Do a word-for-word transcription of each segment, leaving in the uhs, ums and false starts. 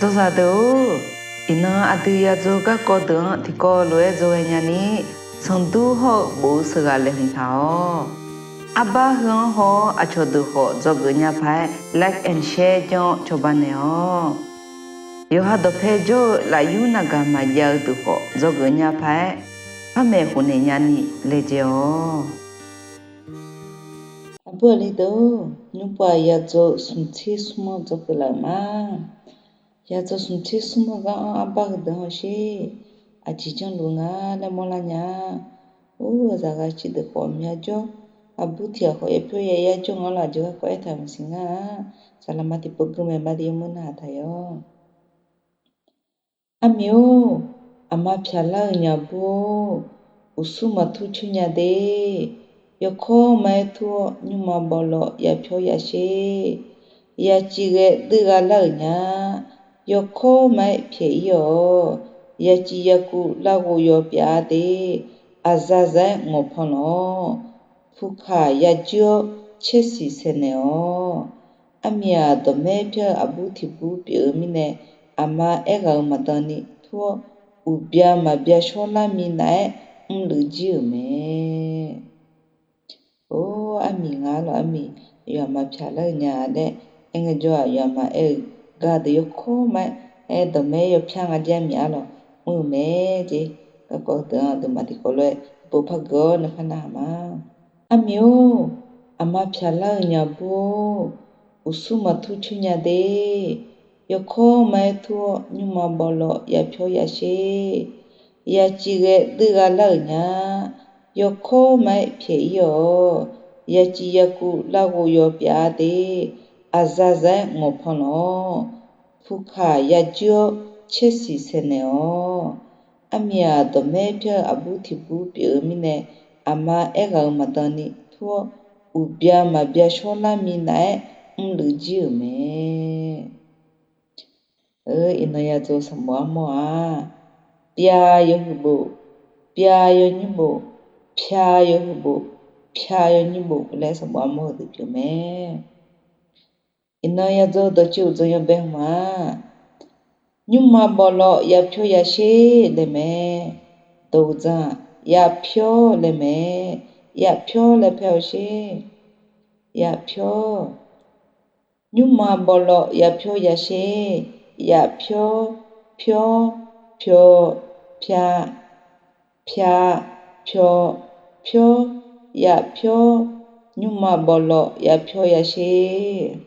Dzawzaq deuq-or, iqnan aqdui yadzaw garkawv deuq-anr tiqkawv lof-aer dzawghae nyani, sanqdur hawr-eu bof-eu sheuqghaq laeqhmq taq-awq. Arbar heu-anr haw-awr aqcawq deuq khawf dzawgeuf nya paq-aer like and share janr-awr cawba naeq-awq. Yawqha dawqpae jawr-eu lafyur navgaq maqjav-eu deuq khawf dzawgeuf nya paq-aer, par maeqhu naeq nyani laejae-awq. Aqbur aqli deuq-or, nymrpov-aq yadzaw smq tser smr-anr dzawgeuf laf-euq ma. Yadzaw smq tser smr-eu gar-anr arbar heudeuq-anr hawsher. Aqjeq janrluf nga laer mawrlar nya-a. Or, zaqghaq ciq deuq khawf mya jawr, aqbur tiq ghaq khawf yapyawr yayar jawr nga lawq, aqjeq garkawv aertaq maqsiq ngar-a. Saqlaqma tiqpov gui maeq ma de yawmuir narhaq taq-awq. Armiq-or, aqma pyaqlar-euq nyabur, uqsur maqtur coer nya de. Yawkawr ma-aer tur-awr nymrma bawlawv yapyawr yasher. Yaciv ghae duir gha lar-euq nya, yawkawr ma-aer pyaeq-ir-awq. Yaciv yakuv larghov yawpyav-a de. Aqzaqzaq-aer ngawqpan lawq-awr, pukaq yajuir-awr caersiq saeqnaeq-awq. Armiq-aq, dawqmaer pyar-eu aqbur tiq bur pyeuf-eu mirnae, aqma aerghaq-euq maqdan ni tur-awr, uqbya maqbya shawrlar minav-aer mrluiv jir-euq mae. Or, armiq nga lawq, armiq, aqyawf aqma pyaqlar-eu nya laer aerngae jawr-aq, aqyawf aqma aer-eu gar deuq yawkawr ma-aer, aer dawqmaer yawpyar nga jaer armiq-a lawq, mr-eu mae jeq. Garkawv deuq-anr aqduimaf tiqkawv lof-aer tiqpov par geuf-awr nae par narhaq ma. Armiq-or, aqma pyaqlar-euq nyabur-or, uqsur maqtur coer nya de. Yawkawr ma-aer tur-awr nymrma bawlawv yapyawr yasher. Yaciv ghae duir gha lar-euq nya, yawkawr ma-aer pyaeq-ir-awq. Yaciv yakuv larghov yawpyav-a de. Aqzaqzaq-aer ngawqpan lawq-awr, pukaq yajuir-awr caersiq saeqnaeq-awq. Armiq-aq, dawqmaer pyar-eu aqbur tiq bur pyeuf-eu mirnae, aqma aerghaq-euq maqdan ni tur-awr, uqbya maqbya shawrlar minav-aer mrluiv jir-euq mae. Iqnan yadzaw sanqbof armawr-aq, pyav yawhuiq bof, pyav yawnymr bof, pyav yawhuiq bof, pyav yawnymr bof laer sanqbof armawr heudeuq pyeuf mae. Iqnan yadzaw dawqtsuif uqdzan yawbae hmq-aq, nymrma bawlawv yapyawr yasher laer mae. Dawq uqdzan-aq, yapyawr laer mae. Yapyawr laer paer-awr sher. Yapyawr. Nymrma bawlawv yapyawr yasher. Yapyawr, pyawr, pyawq, pyav, pyav, pyawq, pyawr, yapyawr, nymrma bawlawv yapyawr yasher.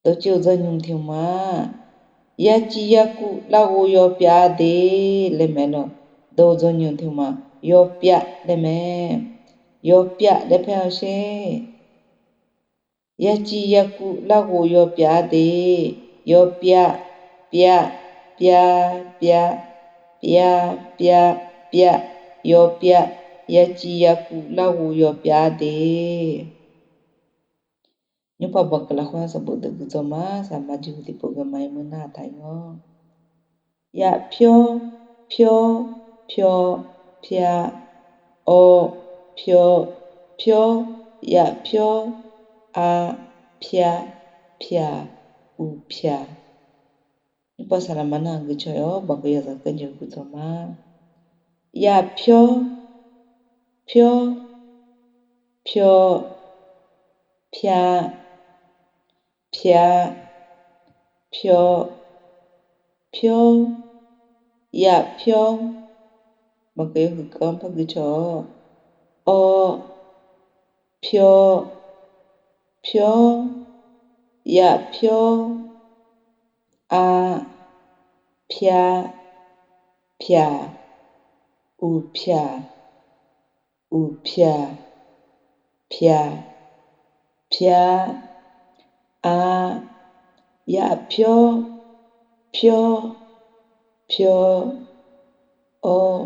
Dawqtsuif uqdzan nymq tiq hmq-a, yaciv yakuv larghov yawpyav-a de laer mae lawq. Dawq uqdzan nymq tiq hmq-aq, yawpyav laer mae. Yawpyav laer paer-awr sher. Yaciv yakuv larghov yawpyav-a de. Yawpyav, pyav, pyav, pyav, pyav, pyav, pyav, yawpyav, yaciv yakuv larghov yawpyav-a de. Nymrpov banqkeuv lafkhoer-anr sanqbof deuq gui dzaw ma. Saqlaqma jeqhu tiqpov gui ma, yawmuir narhaq taq-awq. Yapyawr, pyawr, pyawq, pyav, awr, pyawr, pyawr, yapyawr, ar, pyav, pyaq, uqpyaq. Nymrpov saqlaqma nar gui caw-awr banqkeuv yawzaq keuv jeq gui dzaw ma. Yapyawr, pyawr, pyawq, pyav, pyav, pyawq, pyawr, yapyawr. Banqkeuv yawhuiq keuv-anr par gui caw-awq. Awr, pyawr, pyawr, yapyawr, ar, pyav, pyaq, uqpyaq, uqpyaq, pyaq, pyav, ar, yapyawr, pyawr, pyawq, awr.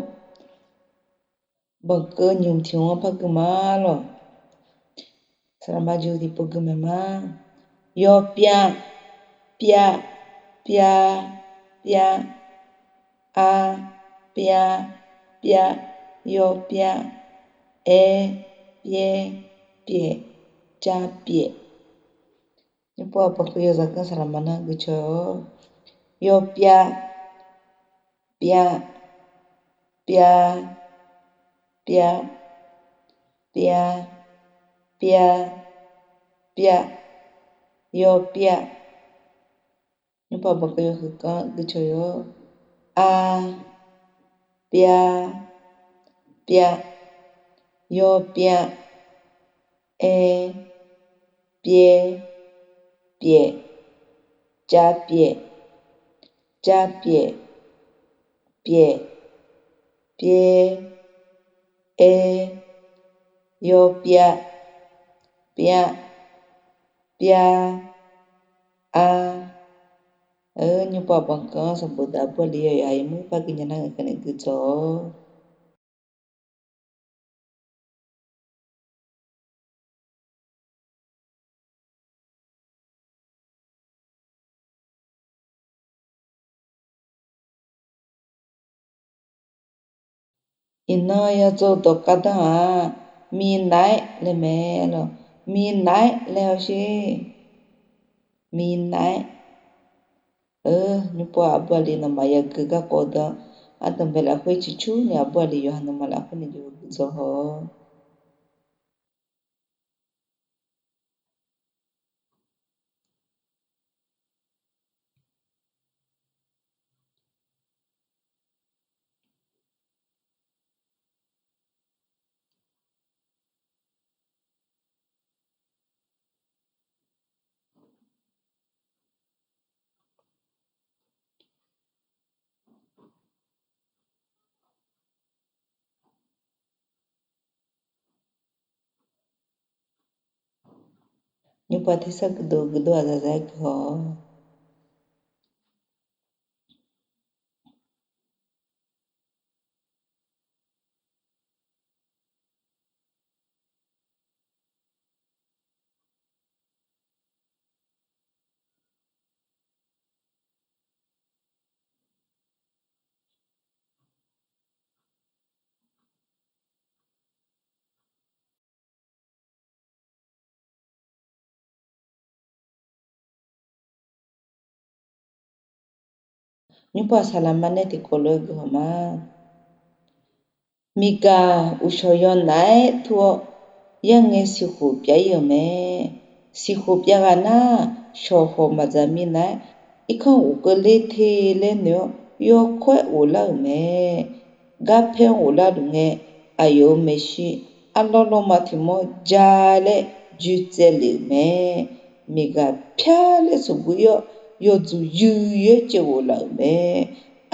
Banqkeuv nymq tiq hmq-anr par gui ma lawq. Saqlaqma jeqhu tiqpov gui maeq ma. Yawpyav, pyav, pyav, pyav, ar, pyav, pyav, yawpyav, aer, pyaer, pyaeq, car pyaeq. Nymrpov banqkeuv yawzaq keuv saqlaqma nar gui caw-awq. Yawpyav, pyav, pyav, pyav, pyav, pyav, pyav, yawpyav. Nymrpav banqkeuv yawhuiq ganr guicawq yawq. A, pyav, pyav, yawpyav, aer, pyaer, pyaef, cav pyaef, cav pyaef, pyaef, pyaer, aer, yawpyav, pyav, pyav, ar. Nymrpav banqkeuv-anr sanqbof deuq aqbur aqli yawqha yawmuiq par gui nya nar ngaeqkeuv nae guidawq-awq. Iqnan ya dzaw dawq kar danr-aq, minav-aer laer mae lor. Minav-aer laer hawsher. Minav-aer. Nymrpav aqbur aqli nawmaf yagui garkawv deuq-anr, ardanqbae lafkhoer ciqcurni aqbur aqli yawqha nawmaf lafkhoer nae jeqhu guidawq haw-awq. Nymrpav tersar guiqdov guiqdov-aq zaqzaq-aer guihaw-awq. Nymrpav saqlaqma nae tiqkawv lof-aer guihaw ma. Miqgaq uqshawq yawnaf-aer tur-awr, yarngae siqkhof pyav-ir-euq mae. Siqkhof pyav ghaq nar, shawqhawq maqdzaq minav-aer, irkanr ghofkeuv ler te laer noeq-awr, yawkawr-aer ghoflar-euq mae. Garpae-anr ghoflar luf ngae, aqyawf-euq maeqshi arlawr lawrma tiq mawr ja laer joetsaev lef-euq mae. Miqgaq pyar laer tsoqguv-ir-awr, yawdzuq yuiq-aer caev ghof laf-euq mae.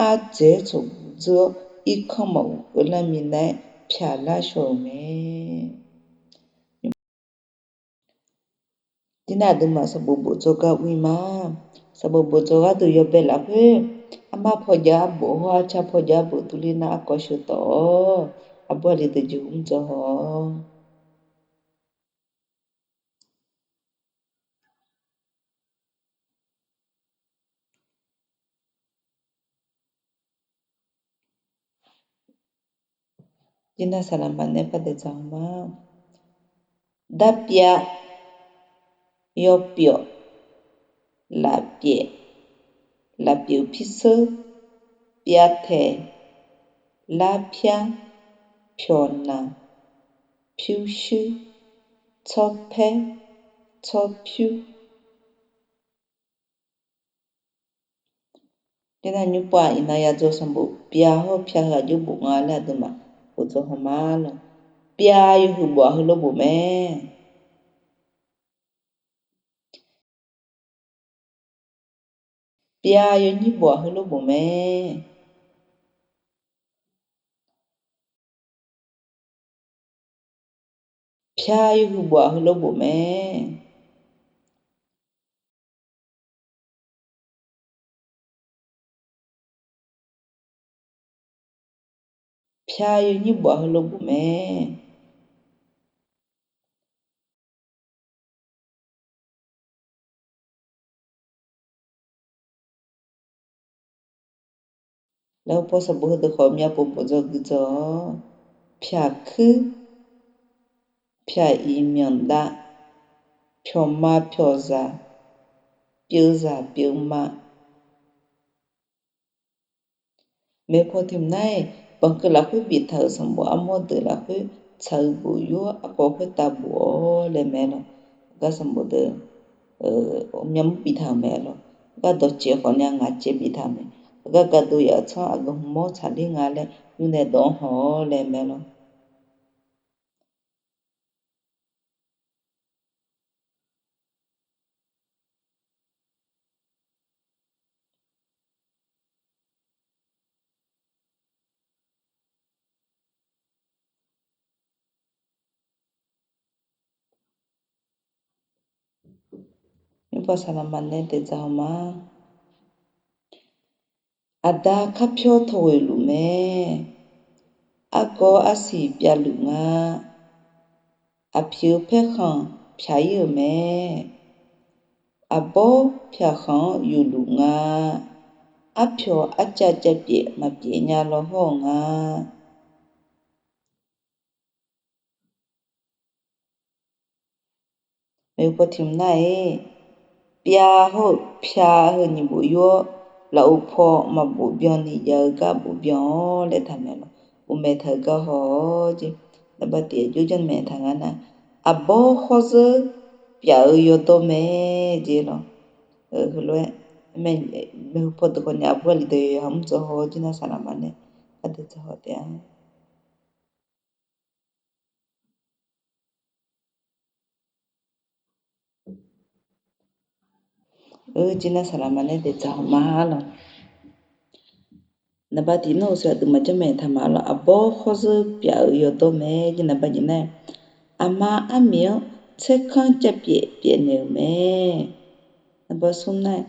Ardzaeq-aer tsoqguv dzeur-awr, irkanr maqghofkeuv lar minav-aer pyaqlar shaw-euq mae. Tirnar aqduimaf sanqbof bof dzawgar ur-ir ma. Sanqbof bof dzawgar deuq yawbae lafkhoer, armar paw jav arbof hawr arcar paw jav arbof turler nar arkawv sheuq tawf-awr, aqbur aqli deuq jeqhu mr dzawr haw-awq. Tirnar saqlaqma nae par daefdzaq haw ma. Darpyav, yawpyawf, lafpyaef, lafpyeuf pirseur, pyavtaeq, larpyar, pyawqnaq, pyurshuir, tsawrpaer, tsawrpyur. Tirnar nymrpav iqnan ya dzaw sanqbof pyav hawr pyav heu aqjox bof nga laer aqduimaf bof dzaw haw ma lor. Pyav yawhuiq bof-aq heulof bof mae. Pyav yawnyir bof-aq heulof bof mae. Pyav yawhuiq bof-aq heulof bof mae. Pyav yawnyir bof-aq heulof bof mae. Lafkhoer paw sanqbof heudeuq khawf myav pov bof dzaw gui dzaw-awr, pyaq kuir, pyaq iq myanq dav, pyawqma pyawqzaq, pyeuvzaq pyeuvma, maeqhu paw tiq hmq nar-aq, banqkeuv lafkhoer biftaq-euq sanqbof armawr deuq lafkhoer tsaq-eu bof yur-awr, arkawv khoertav bof-awr laer mae lawq. Gar sanqbof deuq myavmr biftaq-euq mae lawq. Gar dawqcaev khawf nae ngaq caev biftaq-euq mae. Gar gardov yaf-euq tsanr aqgeu hmq mawr tsaqler nga laer yur nae dawq-anr haw-awr laer mae lawq. Nymrpav saqlaqma nae daeqdzaq haw ma. Aqda karpyawr tawqghoeq luf mae. Arkawv arsiq pyavluf nga. Aqpyeuq paerkhanq pyaq-ir-euq mae. Aqbawr pyaqkhanq-anr yufluf nga. Arpyawq arcav cav pyeuf maqpyeuf nya law hawr-euq nga. Maeqhu paw tiq hmq nar-aq, pyav hawr-eu pyav heu nyiq bof yur-awr, lafov paw maqbof byan ni jav-eu gar bof byan-awr laer taqmaeq lawq. Bof maeq taq-eu gar haw-awr jeq, naqba tiq aqjox janrmaeq taq nga nar, aqbawr khawr zeur pyaf-eu yawdawr mae jeq lawq. Heulof-aer maeqhu paw deuq khawf nae aqbur aqli deuq yawqha mr dzaw haw-awr jir nar saqlaqma nae gar daeqdzaq haw taef-a. Jir nar saqlaqma nae daeqdzaq haw ma lawq. Naqba tiq nar-euq saqdui maqjanr maeq taq ma lawq. Aqbawr khawr zeur pyaf-eu yawdawr mae jeq naqba nyiq nar-aq, aqma armiq-anr tsaerkanr cav pyaef pyaef naeq-euq mae. Naqba smr nar-aq,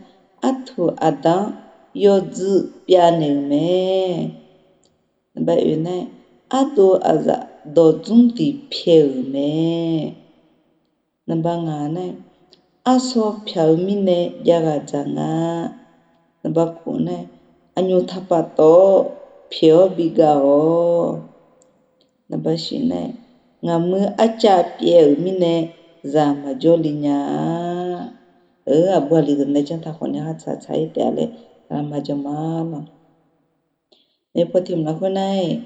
artuq aqda-anr yawdzuiv pyav naeq-euq mae. Naqba oeq nar-aq, ardov aqzaf dawqdzmr diq pyaeq-euq mae. Naqba ngaq nar-aq, arsaw pyaq-eu mirnae jav ghaq dzaq nga. Naqba kof nar-aq, aqnymq taqpaf tawf-awr pyaeq-awr bi gav-awq. Naqba shiq nar-aq, ngaqmuiq arcav pyaev-euq mirnae zaq maqjawr le nya-a. Aqbur aqli deuq nae janr taq khawf nae ha tsaq tsaq-ir taef-a laer saqlaqma jan ma lawq. Maeqhu paw tiq hmq lafkhoer nar-aq,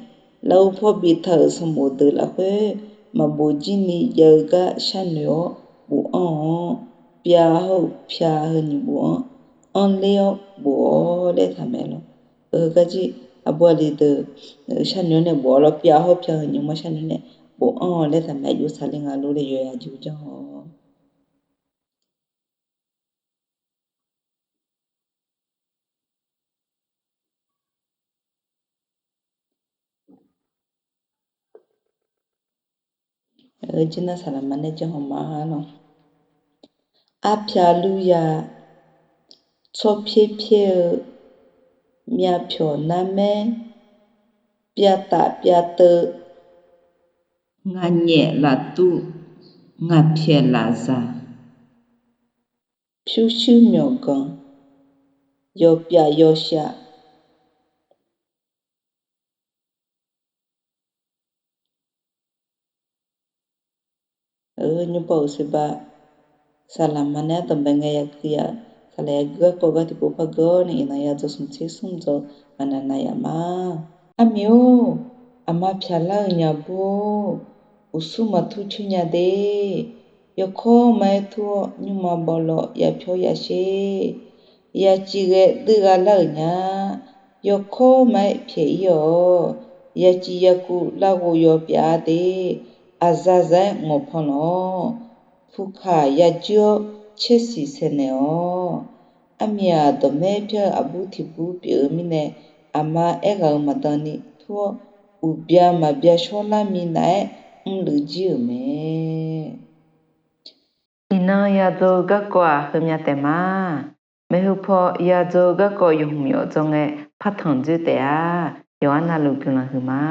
lafov paw biftaq-euq sanqbof deuq lafkhoer maqbof jir ni jav-eu gar sharnoeq-awr bofanr-awr, pyav hawr-eu pyav heu nyiq bof-anr anrler-awr bof-awr laer taqmaeq lawq. Heugar jir aqbur aqli deuq sharnoeq-awr nae bof-awr lawr, pyav hawr pyav heu nyiq ma sharnoeq nae bofanr-awr laer taqmaeq, aqjox saqle nga lor laer yawqha jeq janr haw. Jir nar saqlaqma nae janr haw ma lawq. Arpyaq luya tsawrpyaer pyaer-eu, myavpyawq narmaer pyav taf pyav teuv, ngaqnyaef laftuv ngaqpyaeq lafzaq, pyurshuir myawqganq yawpyav yawshav. Nymrpav uqseqba saqlaqma nae ardanqbae ngae yagui ya, saqlaq yagui garkawv gar tiqpov par geur-awr nae iqnan ya dzaw smq tser smr dzaw maqnav nav yaf ma. Armiq-or, aqma pyaqlar-eu nyabur-or, uqsur maqtur coer nya de. Yawkawr ma-aer tur-awr nymrma bawlawv yapyawr yasher. Yaciv ghae duir gha lar-euq nya. Yawkawr ma-aer pyaeq-ir-awq. Yaciv yakuv larghov yaw pyav-a de. Aqzaqzaq-aer ngawqpan lawq-awr, pukaq yajuir-awr caersiq saeqnaeq-awq. Armiq-aq, dawqmaer pyar-eu aqbur tiq bur pyeuf-eu mirnae, aqma aerghaq-euq maqdan ni tur-awr, uqbya maqbya shawrlar minav-aer mrluiv jir-euq mae. Iqnan yadzaw-eu garkawv-aq heumya taef ma. Maeqhu paw yadzaw-eu garkawv yawhmq yawf dzawr ngae partanq dzoer taef-a. Yawqha navluf guiqlanq huiq ma.